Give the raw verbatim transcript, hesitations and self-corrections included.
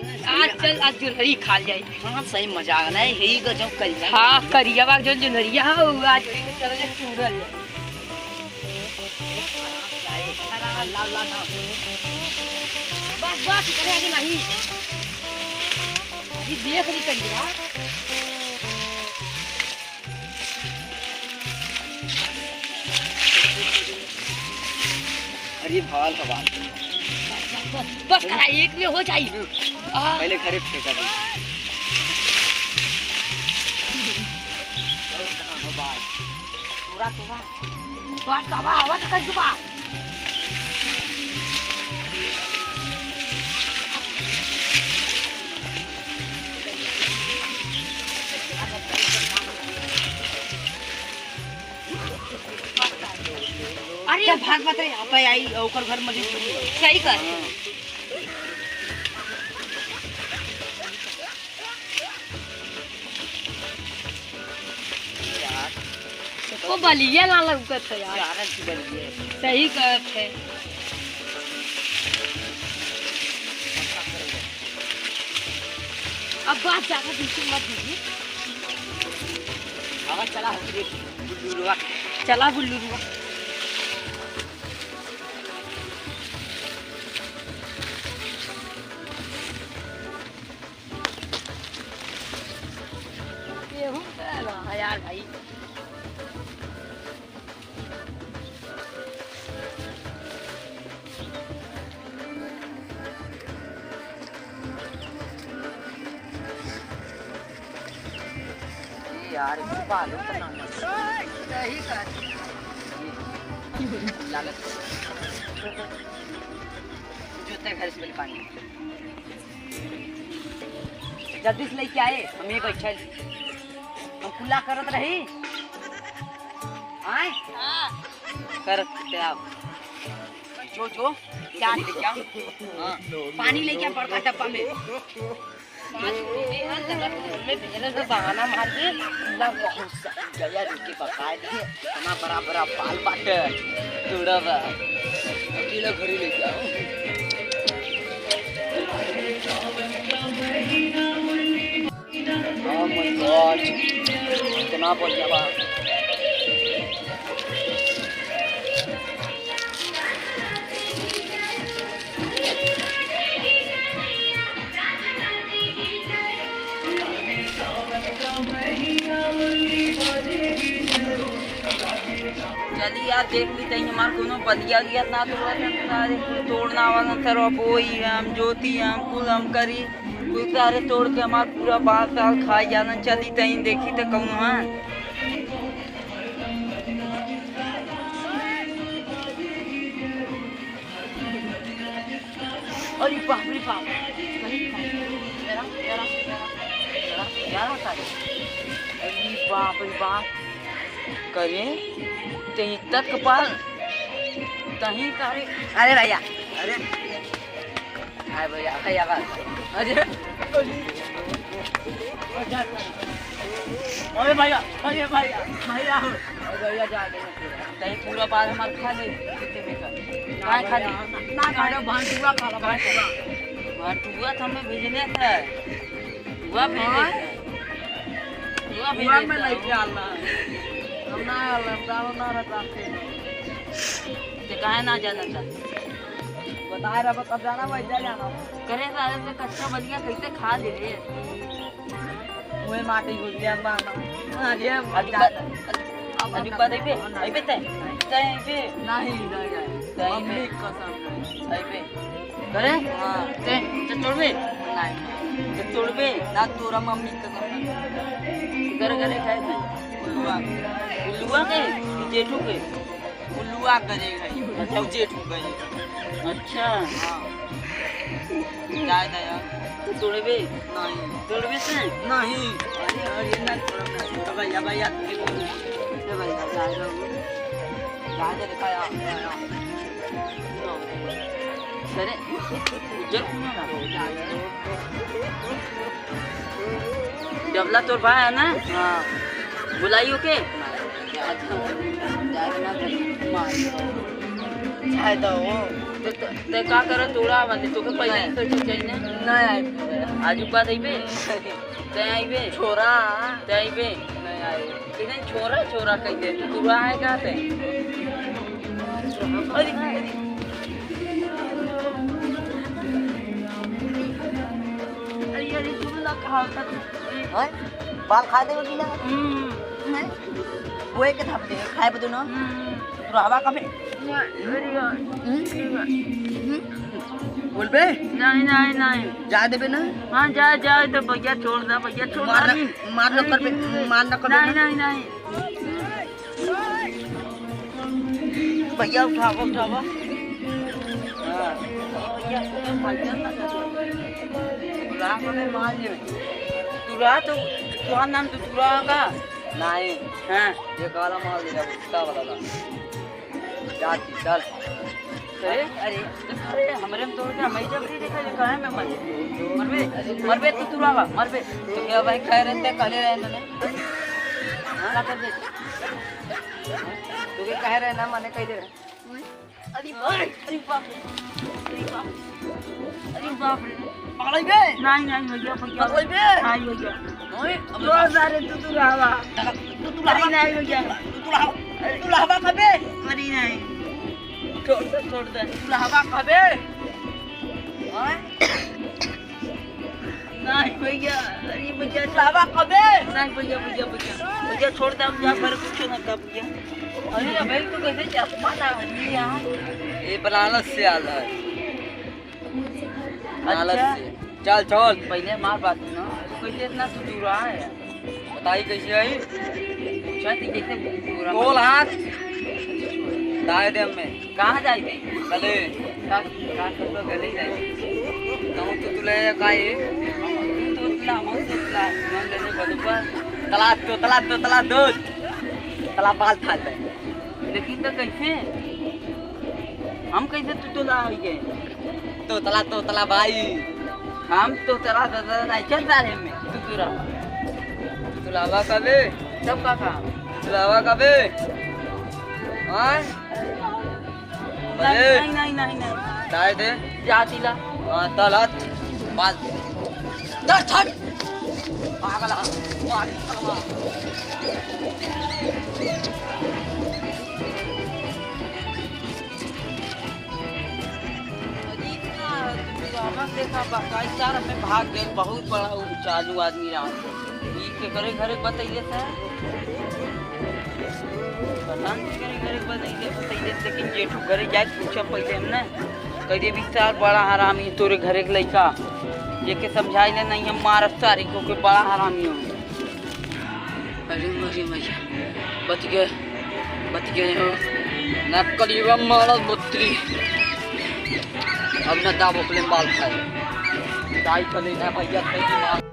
आज चल, आज जोन्हरी खाल जाई। हाँ, सही मजाक ना है, यही गजब करिया। हाँ, करिया बाग जोन जोन्हरिया हो, आज चल चूरल जाई। बस, बस, करे आगे नहीं। अभी देख ली करिया। अरे भाल का बाल। बस, बस, बस, करा, एक में हो जाई। आ। पहले घरे फेंका दे। पूरा तो बा। बस, बा, आवाज कर जुबा। अरे चल, भाग मत रे, आप आई, ओकर घर मजे। सही कर। यार। को बलिया ना लौकत है यार। यार, की बलिया। सही कहत है। अब बात ज्यादा बिल्कुल मत दीजिए। आवाज चला, बुल्लू रुआ। चला, बुल्लू रुआ। गेहूं का रहा यार भाई। ये यार, इसको पालो तो ना मत। सही बात है। लालच। जो तय घर से पहले पानी। जल्दी से लेके आए, हम ये बैठल। हम कुल्ला करत रही। आए? हाँ। करत थे आप। जो, जो, क्या लेके आओ? हाँ। पानी लेके आ बड़का डब्बा में। पानी पीने हैं, जगह में भेजने से बहाना मार के, ना बहुत सा गया लेके पकाए थे। इतना बड़ा बड़ा बाल बाटे, तोड़ा बा। अकेला घरे ले जाओ। Oh my God, इतना बढ़िया बा। चली यार, देख ली तहीं हमार कोनो बलिया उलिया ना तोड़त हन, सारे कुल तोड़ना वाला सर, अब वही हम, ज्योति हम, कुल हम करी, कुल सारे तोड़ के हमार पूरा बाल साल खाई जाना। चली तहीं देखी त कौन है। अरे बाप रे बाप। अरे, अरे, अरे, अरे, अरे, अरे, अरे। अरे बाप रे बाप। करे, ते तक पाल। तहीं करे। अरे भैया, अरे। हाय भैया, भैया, बात। अरे। अरे भैया, अरे भैया, भैया। अरे भैया, जा दे। तहीं पूरा बाल हमार खा ले, कितने में का? काहे खा ले? ना, ना, ना, भंटुआ खा ला, भंटुआ। भंटुआ तो हमें भेजने था। हुआ भेजने हाँ? था। हुआ हुआ भेजने में था। नहीं क्या ला? हम ना आला, हम जानो ना रहता आपके। ते काहे ना जाना था? बता रहा, बता जाना, वही जा जाना। करे सारे से कच्चा बलिया कैसे खा ले रे? मुँह माटी घुस गया, अम्मा। हाँ, ये अभी बात, अभी बात अइबे, अइबे तै, तै अइबे। नहीं, नहीं, नहीं। तै अइबे। मम्मी कसम नहीं। अइबे। करे? हाँ। तै, तै तोड़बे? नहीं। तै तोड़बे? ना, तोरा मम्मी कसम नहीं। करे, करे, खाए तै? उल्लुआ। उल्लुआ के? कि जेठू के? उल्लुआ करे है। अच्छा। उ जेठू करे। अच्छा। हाँ। जाए दे यार। तू तोड़बे? नहीं। तोड़बे से? नहीं। अरे, अरे, ना तोड़ब ना। तो भैया, भैया, तू ले बोल। ले भैया, जाए दे। जाए दे, देखा यार, यार, यार। करे, उज्जर कौन है? जाए दे। डबला तोर भाई है ना? हाँ। बुलाई ओके? अच्छा। जाए ना, मार। जाए दो। ते, ते, ते का करे, तोड़ा बंदे, तोके पहले ही नहीं। सोचे चाहिए ना। नहीं आए। आजू का देबे? ते आइबे? छोरा। ते आइबे? नहीं आए। किने छोरा, छोरा कह दे, तू बुरा है का ते? अरे, अरे। अरे, अरे, तू ना कहा था तू। हैं? बाल खा देबे कि ना? हम्म। हैं? वो एक था, खाए बदो ना। हम्म। रहबा कबे? हम्म? हम्म? बोलबे? नहीं, नहीं, नहीं। जा देबे ना? हाँ, जा, जा, तो भैया छोड़ दे, भैया छोड़ दे। मार ना, अभी। मार ना अभी करबे, नहीं, मार ना करबे नहीं, ना? नहीं, नहीं। भैया उठावा, उठावा। हाँ। भैया, भैया ना कर। तुला को नहीं मार ले। तुला तो, तुहार नाम तो तुला का? नहीं। हाँ। ये काला माल दे रहा, कुत्ता वाला था। जाती, चल। अरे, अरे, अरे, हमरे में तोड़ के हमें जब नहीं देखा, ये काहे में मर-, मरबे, मरबे तू, तू रहा, मरबे। तो क्या भाई कह रहे थे, कहले रहे मैंने? हाँ? क्या कर दे? तू क्या कह रहे ना, मैंने कह दे रहे। अरे बाप, अरे बाप रे, अरे बाप रे, अरे बाप रे। पकड़ाई बे? नहीं, नहीं भैया, भैया। पकड़ाई बे? नहीं भैया। नहीं, अब तो सारे तू, तू रहवा। तू, तू अरे रहवा। नहीं भैया। तू, तू रहवा। अरे। तू रहवा कबे? अरे नहीं। छोड़ दे, छोड़ दे। तू रहवा कबे? हाँ? नहीं भैया, अरे भैया, तू रहवा कबे? नहीं भैया, भैया, भैया। भैया छोड़ दे, हम जा पर कुछ ना कर भैया। अरे भाई, तू कैसे चश्मा डाल रही है यहाँ? ये बनारस से आला है। बनारस अच्छा। से। चल, चल। पहले हमार बात सुनो, तू कैसे इतना सुतुरा है? बताई कैसे आई? पूछा थी कैसे सुतुरा? तोल हाथ। दाए दे हमें। कहाँ जाई थे? गले। का, का सब लोग गले जाई? कहूँ तो तुले का ये? तू तो उतना, हम तो उतना, हम लेने बदुपा। तला दो, तला दो, तला दो। तला बाल था ले। लेकिन तो कैसे? हम कैसे तुतुला हो गए? तोतला, तोतला भाई। हम तोतला, तोतला नहीं चल रहा है में, तुतुला। तुतुलावा कबे? तब का काम? तुतुलावा कबे? हाँ? नहीं, अरे। नहीं, नहीं, नहीं, नहीं। दाए दे। जा दिला। हाँ, तलत। बाल। दस छट। पागल आ। मार, मार। अजीब ना, तू बाबा देखा, बा-, भाई साहब हमें भाग गए, बहुत बड़ा उ चालू आदमी रहा। ई के करे घरे बतैले से? पता नहीं के करे घरे बतैले, बतैले, लेकिन जेठू घरे जाए पूछा पहले हमने। कह दे, "विशाल बड़ा हरामी तोरे घरे के लइका, जेके समझाई ले नहीं, हम मारब सारी को के बड़ा हरामी हो।" अरे मोरी मैया, बच गए, बच गए हो। ना करीबा मारल बत्री। अब ना दाब अपने बाल खाए। दाई चले ना भैया, खाई मार।